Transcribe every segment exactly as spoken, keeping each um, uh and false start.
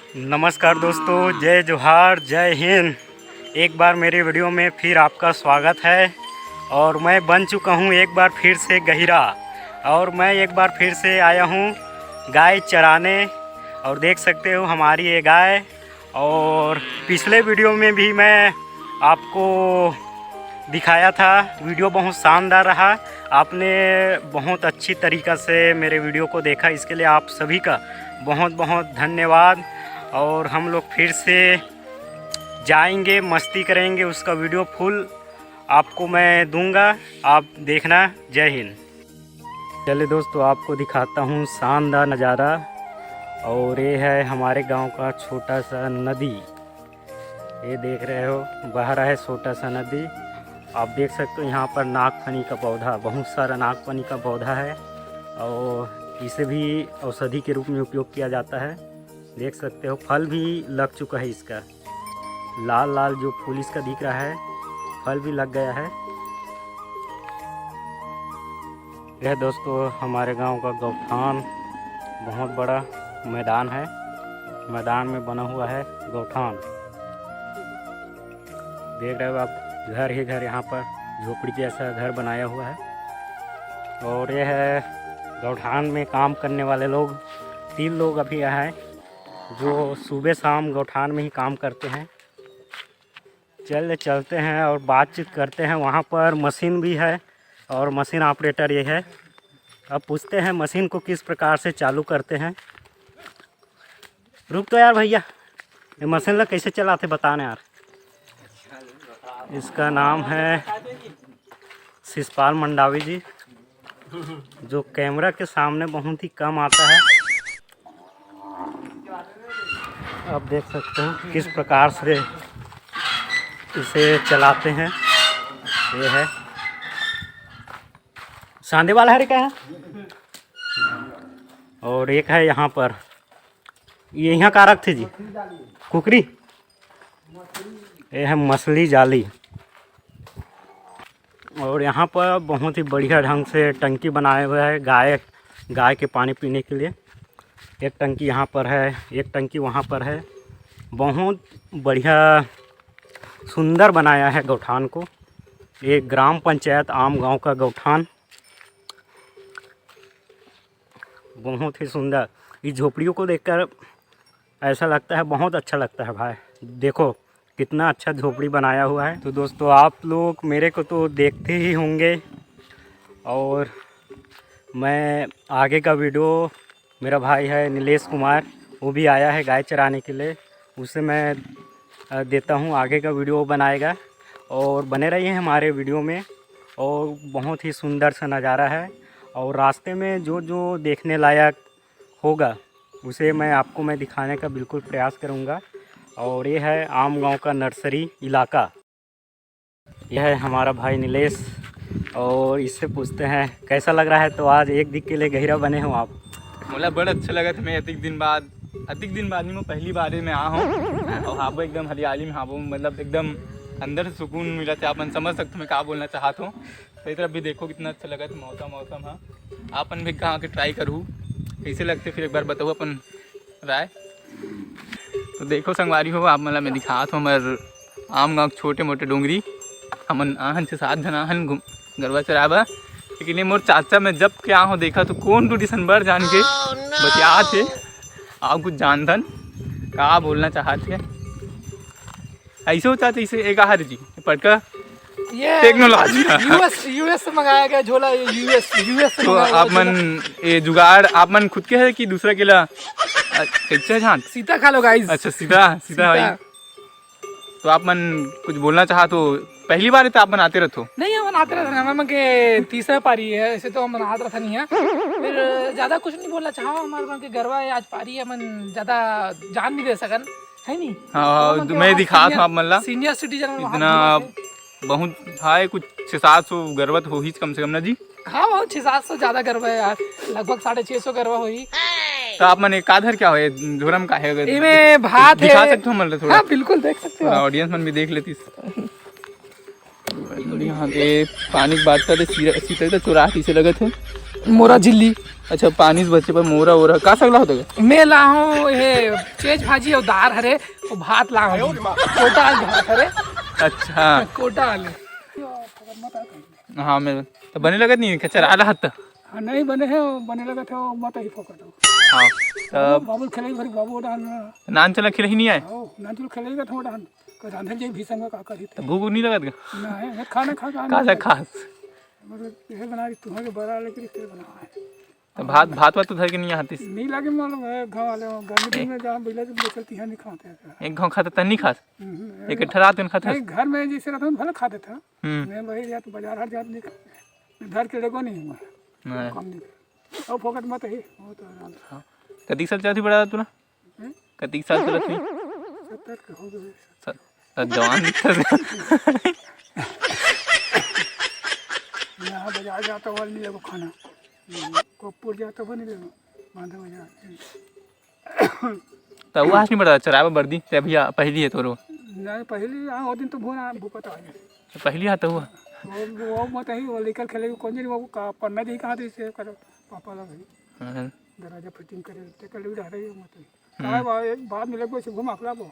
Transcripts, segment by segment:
नमस्कार दोस्तों, जय जोहार, जय हिंद। एक बार मेरे वीडियो में फिर आपका स्वागत है। और मैं बन चुका हूँ एक बार फिर से गहिरा, और मैं एक बार फिर से आया हूँ गाय चराने। और देख सकते हो हमारी ये गाय, और पिछले वीडियो में भी मैं आपको दिखाया था, वीडियो बहुत शानदार रहा। आपने बहुत अच्छी तरीका से मेरे वीडियो को देखा, इसके लिए आप सभी का बहुत बहुत धन्यवाद। और हम लोग फिर से जाएंगे, मस्ती करेंगे, उसका वीडियो फुल आपको मैं दूंगा, आप देखना। जय हिंद। चलिए दोस्तों, आपको दिखाता हूँ शानदार नज़ारा। और ये है हमारे गांव का छोटा सा नदी, ये देख रहे हो, बह रहा है छोटा सा नदी। आप देख सकते हो यहाँ पर नागफनी का पौधा, बहुत सारा नागफनी का पौधा है, और इसे भी औषधि के रूप में उपयोग किया जाता है। देख सकते हो, फल भी लग चुका है इसका, लाल लाल जो फूल इसका दिख रहा है, फल भी लग गया है। यह दोस्तों, हमारे गांव का गौठान, बहुत बड़ा मैदान है, मैदान में बना हुआ है गौठान। देख रहे हो आप, घर ही घर यहाँ पर झोपड़ी जैसा घर बनाया हुआ है। और ये है गौठान में काम करने वाले लोग, तीन लोग अभी यहाँ हैं जो सुबह शाम गौठान में ही काम करते हैं। चल चलते हैं और बातचीत करते हैं। वहाँ पर मशीन भी है और मशीन ऑपरेटर ये है। अब पूछते हैं मशीन को किस प्रकार से चालू करते हैं। रुक तो यार भैया, ये मशीन ला कैसे चलाते, बता ना यार। इसका नाम है शिषपाल मंडावी जी, जो कैमरा के सामने बहुत ही कम आता है। आप देख सकते हो किस प्रकार से इसे चलाते हैं। ये है सांदे वाला है, क्या है? और एक है यहाँ पर, ये यहाँ का रखते जी, कुकरी, ये है मछली जाली। और यहाँ पर बहुत ही बढ़िया ढंग से टंकी बनाए हुए है गाय, गाय के पानी पीने के लिए। एक टंकी यहाँ पर है, एक टंकी वहाँ पर है। बहुत बढ़िया, सुंदर बनाया है गौठान को। ये ग्राम पंचायत आम गांव का गौठान, बहुत ही सुंदर। इस झोपड़ियों को देखकर ऐसा लगता है, बहुत अच्छा लगता है भाई। देखो कितना अच्छा झोपड़ी बनाया हुआ है। तो दोस्तों, आप लोग मेरे को तो देखते ही होंगे, और मैं आगे का वीडियो, मेरा भाई है नीलेश कुमार, वो भी आया है गाय चराने के लिए, उसे मैं अ, देता हूँ, आगे का वीडियो वो बनाएगा। और बने रहिए हमारे वीडियो में। और बहुत ही सुंदर सा नज़ारा है, और रास्ते में जो जो देखने लायक होगा उसे मैं आपको, मैं दिखाने का बिल्कुल प्रयास करूँगा। और ये है आम गांव का नर्सरी इलाका। यह है हमारा भाई नीलेश, और इससे पूछते हैं कैसा लग रहा है। तो आज एक दिख के लिए गहिरा बने हो आप। मोला बड़ अच्छा लगा था, मैं अतिक दिन बाद, अतिक दिन बाद नहीं, मैं पहली बार में आ हूँ। और हाबो एकदम हरियाली में, हाबो मतलब एकदम अंदर से सुकून मिला था। अपन समझ सकते हो मैं का बोलना चाहत हूँ। तो इधर अभी देखो कितना अच्छा लगा था मौसम, मौसम। हाँ, आपन भी कहाँ के ट्राई करू, कैसे लगते फिर एक बार बताओ अपन राय। तो देखो संगवारी हो, आप मन ला मैं दिखात हूँ हमर आम गाँव के छोटे मोटे डोंगरी। हमन आहन छे सात झन आहन घूम गरवा चराए बर, लेकिन ये मोर चाचा, मैं जब के आ हूँ देखा तो कोन टूरी सन बर जान के बतियात हे। आप कुछ जानथन का बोलना चाहत हे? ऐसे हो चाचा, इसे एक आहार जी पटका ये टेक्नोलॉजी। यूएस, यूएस से मंगाया गया झोला, ये यूएस, यूएस से तो मंगाया गया आप मन झोला। ये जुगाड़ आप मन खुद के है कि दूसरा के ला? अ, कैसे है जान? सीता खा लो गाइस। अच्छा, सीता, सीता सीता। भाई। तो आप मन कुछ बोलना चाहत हो? पहली बार है तो आप मन आते रहत हो? नहीं, हमन आते रहत हन, हमन के तीसरा पारी है, ऐसे तो हमन आत रहत नहीं है। फिर ज्यादा कुछ नहीं बोलना चाहव, हमर मन के गरवा है, आज पारी है, हमन ज्यादा जान नहीं दे सकन, है नहीं? हाँ, हमन के मैं वहाँ दिखात हूँ आप मन ला। सीनियर सिटीजन इतना बहुत है, कुछ छः सात सौ गरवा तो होही कम से कम ना जी। हाँ, बहुत छः सात सौ ज्यादा गरवा है यार, लगभग साढ़े छः सौ गरवा होही। तो आप मन एक का धर क्या हो, ये झोरा में का है? अगर एमे भात दिखा है। सकते हो हमन ला थोड़ा? हाँ, बिल्कुल देख सकते हो थोड़ा आप। ऑडियंस मन भी देख लेती। यहाँ के पानी के बाटला दे सीरा-, सीता तो चुरा कइसे लगत है। मोरा झिल्ली। अच्छा, पानी से बचे बर मोरा ओरा का साग लाहू? मैं लाहूँ ये चेच भाजी अउ दार हरे, अउ भात लाहूँ। कोटा वाले भात हरे। अच्छा। कोटा वाले। हाँ, मैं तो बने लगत नहीं, कचरा आला हत। हाँ, नहीं बने हे, बने लगत हे, मत ही फोकट हो। हाँ, बाबू, तब बाबू खेले भरी बाबू डाल। नान चला खेले ही नहीं आए। हाँ, नान चला खेले का थोड़ा डाल। रांधल जाई भीषण में का करी तो थे। भूख नहीं लगत का? नहीं, मैं खाना खा के का आने लगा। खास? मतलब, ये बना रही, तुम्हारे बड़ा लेके रिश्ते बना है। तो भात, भात वात तो धर के नहीं आती। नहीं लागे, मालूम है, गाँव वाले हो, गर्मी दिन में जहाँ बिला जब चलती है, नहीं खाते हैं। एक घाव खाते तन नहीं खास? हम्म, एक ठहरा दिन खाता। नहीं, घर में जैसे रहता हूँ, भले खा देता हूँ। हम्म। मैं वही जात बाजार हाट जात नहीं खाते। धर के लेगो नहीं हूँ मैं। नहीं। कम नहीं। और फोकट मत ही, वो तो आराम से। हाँ। कतिक साल चलत ही बड़ा तू ना? हम्म? कतिक साल चलत ही? सत्तर के हो गए। स-, त जवान दिखत हे। यहाँ बाजार जाता हुआ नहीं लेगो खाना। कोपुर जाता हुआ नहीं लेगो। बांधा बाजार। त वो आज नहीं बड़ा चराए बर बरदी, ते अभी आ, पहली है तोरो। नहीं, पहली, हाँ, वो दिन तो भूना भूपत आ गया। पहली आता हुआ। वो, वो मत ही, वो लेकर खेले, कौन जी, वो का पन्ना जी कहाँ थे, इसे करो, पापा ला भाई। हाँ। दरवाजा फिटिंग करे, ते कर भी रह रही है मत ही। हम्म। कहाँ बा-, एक बार मिले को, इसे घुमा के लाबो।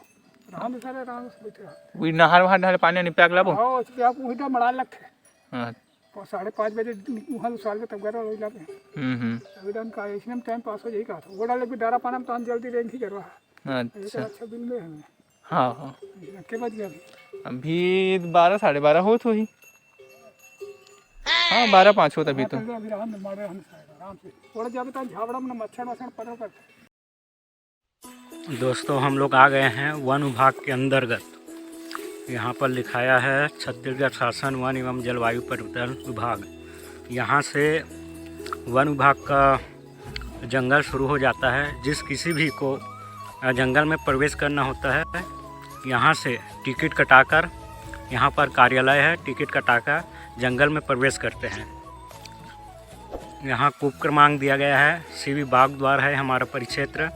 आराम से, सारे आराम से बैठे रहो। वही नहर वहर, नहर पानी नहीं प्याक लाबो? हाँ, उसके आप वही तो मड़ा लगते। हाँ। और साढ़े पाँच बजे वहाँ उछाल के तब घर वाला इलाके। हम्म, हम्म। अभी डाउन का इसने टाइम पास हो जाई का था। वो डाले भी डारा पाना में तो हम जल्दी रेंग ही करवा। ये तो अच्छा। अच्छा बिल में है। हाँ, हाँ। के बज गया अभी? अभी बारह, साढ़े बारह होत होही। हाँ, बारह पाँच होत अभी तो। अभी आराम से मारे, हम साइड आराम से। थोड़ा जब तक झाबड़ा में मच्छर वच्छर पकड़ कर। दोस्तों, हम लोग आ गए हैं वन विभाग के अंतर्गत। यहाँ पर लिखाया है छत्तीसगढ़ शासन वन एवं जलवायु परिवर्तन विभाग। यहाँ से वन विभाग का जंगल शुरू हो जाता है। जिस किसी भी को, अ, जंगल में प्रवेश करना होता है, यहाँ से टिकट कटाकर, यहाँ पर कार्यालय है, टिकट कटाकर जंगल में प्रवेश करते हैं। यहाँ कूप क्रमांक दिया गया है, सीवी बाग द्वार है हमारा परिक्षेत्र,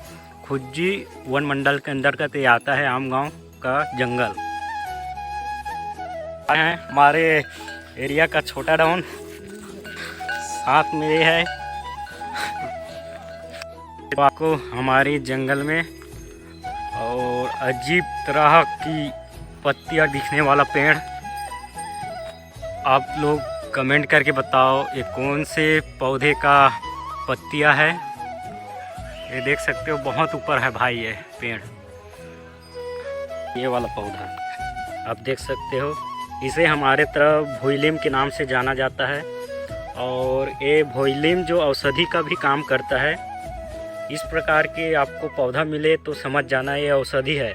खुज्जी वन मंडल के अंतर्गत ये आता है, आम गांव का जंगल। हैं हमारे एरिया का छोटा डॉन, साथ में ये है। तो आपको हमारे जंगल में और अजीब तरह की पत्तियाँ दिखने वाला पेड़, आप लोग कमेंट करके बताओ, ये कौन से पौधे का पत्तियाँ है। ये देख सकते हो, बहुत ऊपर है भाई ये पेड़, ये वाला पौधा आप देख सकते हो। इसे हमारे तरफ भोइलिम के नाम से जाना जाता है और ये भोइलिम जो औषधि का भी काम करता है। इस प्रकार के आपको पौधा मिले तो समझ जाना ये औषधि है,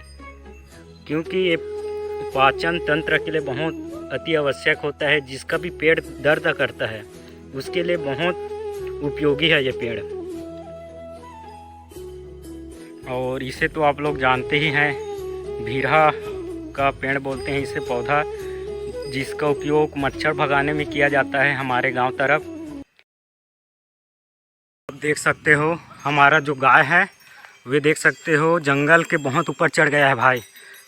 क्योंकि ये पाचन तंत्र के लिए बहुत अति आवश्यक होता है। जिसका भी पेट दर्द करता है, उसके लिए बहुत उपयोगी है ये पेड़। और इसे तो आप लोग जानते ही हैं, भीरा का पेड़ बोलते हैं इसे, पौधा, जिसका उपयोग मच्छर भगाने में किया जाता है हमारे गांव तरफ। आप देख सकते हो, हमारा जो गाय है, वे देख सकते हो, जंगल के बहुत ऊपर चढ़ गया है भाई।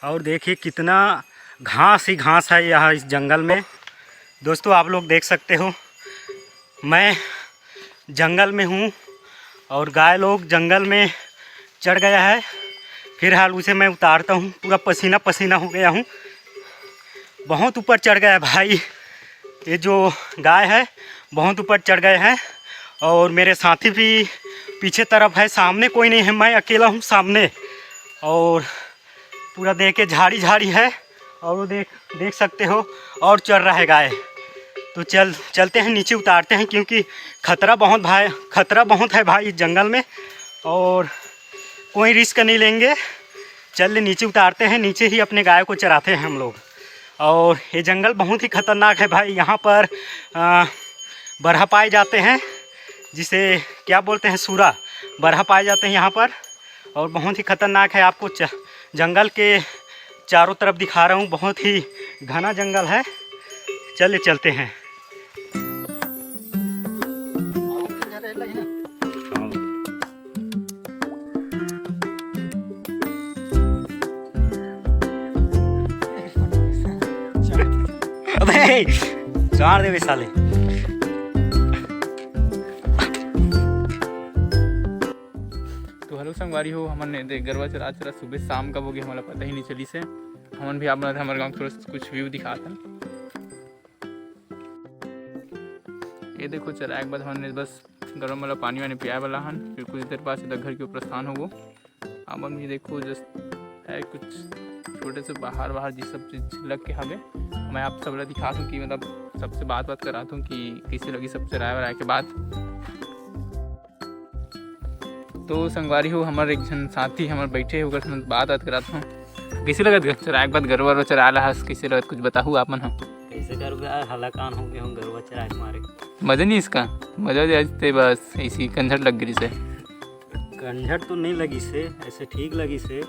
और देखिए, कितना घास ही घास है यहाँ इस जंगल में। दोस्तों, आप लोग देख सकते हो, मैं जंगल में हूँ और गाय लोग जंगल में चढ़ गया है। फिलहाल उसे मैं उतारता हूँ, पूरा पसीना पसीना हो गया हूँ। बहुत ऊपर चढ़ गया है भाई, ये जो गाय है, बहुत ऊपर चढ़ गए हैं। और मेरे साथी भी पीछे तरफ है, सामने कोई नहीं है, मैं अकेला हूँ सामने। और पूरा देख के झाड़ी झाड़ी है, और वो देख, देख सकते हो, और चर रहा है गाय। तो चल, चलते हैं नीचे, उतारते हैं, क्योंकि खतरा बहुत भाई, खतरा बहुत है भाई इस जंगल में, और कोई रिस्क नहीं लेंगे। चल, नीचे उतारते हैं, नीचे ही अपने गाय को चराते हैं हम लोग। और ये जंगल बहुत ही खतरनाक है भाई। यहाँ पर, अ, बरहा पाए जाते हैं, जिसे क्या बोलते हैं, सूरा, बरहा पाए जाते हैं यहाँ पर। और बहुत ही खतरनाक है। आपको च-, जंगल के चारों तरफ दिखा रहा हूँ, बहुत ही घना जंगल है। चलिए, चलते हैं। अबे, जान दे बे साले। संगवारी हो, हमन ने देख गरवा चरा चरा सुबह शाम कब हो गया, हमला पता ही नहीं चलिस हे। हमन भी आप मन हमर गाँव के थोड़ा सा कुछ व्यू दिखात हन। ये देखो, चराए के बाद हमन ने बस गरवा मन ला पानी वानी पियाए वाला हन, फिर कुछ देर बाद सीधा घर के प्रस्थान होबो। आप मन भी देखो, जस्ट है कुछ छोटे से बाहर बाहर जी सब चीज लग के हवे। मैं आप सब ला दिखात हूँ कि मतलब सबसे बात बात करात हूँ कि कैसे लगी सब चराए वराए के बाद। तो संगवारी हो, हमर एक झन साथी हमर बैठे हे, ओकर संग बात बात करात हूँ। कैसे लगत ग-, चराए के बाद गरवा वरवा चराए ला हस, कैसे लगत कुछ बताहू आप मन ह? कैसे करबे यार, हलाकान हो गए हम गरवा चराए के मारे। मजा नहीं इसका, मजा दे आज ते बस ऐसी कंझट लग गई से। कंझट तो नहीं लगी से, ऐसे ठीक लगी से,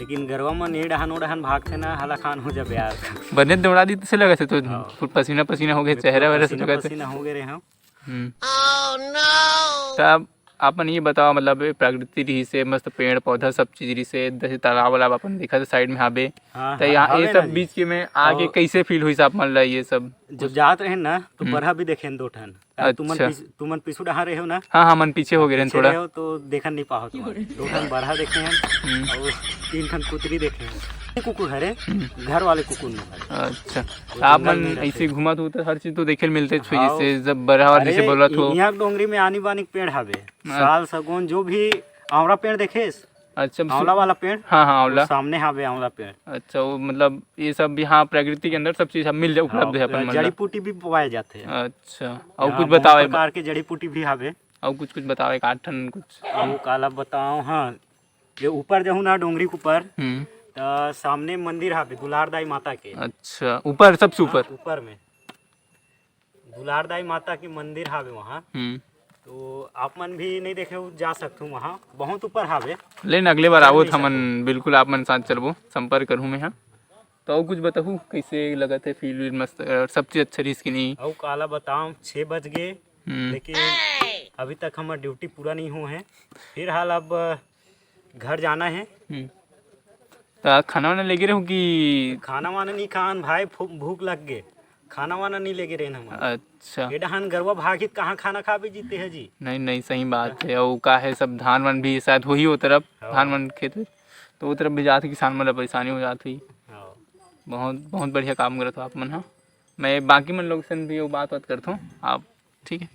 लेकिन गरवा मन ए डहान ओ डहान भागथे ना, हलाकान हो जाबे यार। बने दौड़ा दी तसे लगत हे तो हाँ। फुट पसीना पसीना हो गए, बिल्कुल चेहरा वहरा से पसीना लगत हे। पसीना हो गए रहे हम। हम्म। तब आपन ये बताओ, मतलब ये प्रकृति रही से, मस्त पेड़ पौधा सब चीज रही से, जैसे तालाब वालाब अपन देखा था साइड में हाबे, हाँ, तो हाँ, यहाँ ये हावे सब ना जी। बीच के में आगे और कैसे फील हुई आप मन ला ये सब? जब जात रहे ना तो हम्म। बरहा भी देखे दो ठन। आ, तुमन अच्छा। पीछ-, तुमन पीछू डहार रहे हो ना? हाँ, हाँ, मन पीछे हो गए रहे पीछे थोड़ा। रहे हो तो देखन नहीं पाओ तुमन। दो ठन बरहा देखे हैं हम्म। और तीन ठन कुतरी देखे हैं। ये कुकुर हरे, हम्म। घर वाले कुकुर नहीं हरे। अच्छा, वो तो आप जंगल मन में रहते ऐसे हैं। घूमत हो तो हर चीज तो देखे मिलते छो, हाँ। जैसे जब बरहा और अरे, जैसे बोलत हो। यहाँ डोंगरी में आनी बानी के पेड़ हावे, हाँ। साल सगुन जो भी आंवला पेड़ देखेस, अच्छा, आंवला वाला पेड़, हाँ, हाँ, वो आंवला। सामने हावे आंवला पेड़। अच्छा, वो मतलब ये सब भी, हाँ, प्रकृति के अंदर सब चीज मिल जा, उपलब्ध है अपन हाँ, मन ला। जड़ी बूटी भी पाए जाते हैं। अच्छा, और यहाँ कुछ बहुत बताओ एक प्रकार के जड़ी बूटी भी हावे। और कुछ, कुछ बताओ एक आध ठन कुछ। वो काला बताओ, हाँ, ये ऊपर जाहू ना डोंगरी के ऊपर, हम्म। त सामने मंदिर हावे दुलारदाई माता के। अच्छा, ऊपर, सबसे ऊपर? हाँ, ऊपर में दुलारदाई माता के मंदिर हावे वहाँ। हम्म। तो आप मन भी नहीं देखे हो, जा सकते हो वहाँ, बहुत ऊपर हावे। लेकिन अगले बार चल आवत नहीं हमन सकते। बिल्कुल आप मन साथ चलबो, संपर्क करहूँ मैं, हाँ। तो और कुछ बताहू, कैसे लगत है फील वील मस्त, और सब चीज अच्छा रहीस कि नहीं? और काला बताओ, छः बज गए, हम्म। लेकिन अभी तक हमारा ड्यूटी पूरा नहीं हुआ है। फिलहाल अब घर जाना है। हम्म। तो खाना वाना लेके रहू कि? खाना वाना नहीं खान भाई, भू-, भूख लग गए, खाना वाना नहीं लेके रहन हम। अच्छा। ये डहान गरवा भागी त कहाँ खाना खाबे जीते है जी? नहीं, नहीं, सही बात है। और का है, सब धान वान भी शायद होही वो तरफ, हाँ। धान वान खेत, तो वो तरफ भी जात ही किसान मन ला परेशानी हो जात ही। हाँ। बहुत, बहुत बढ़िया काम करत हो आप मन, हाँ। मैं बाकी मन लोग से भी वो बात, बात करत हूँ आप, ठीक है।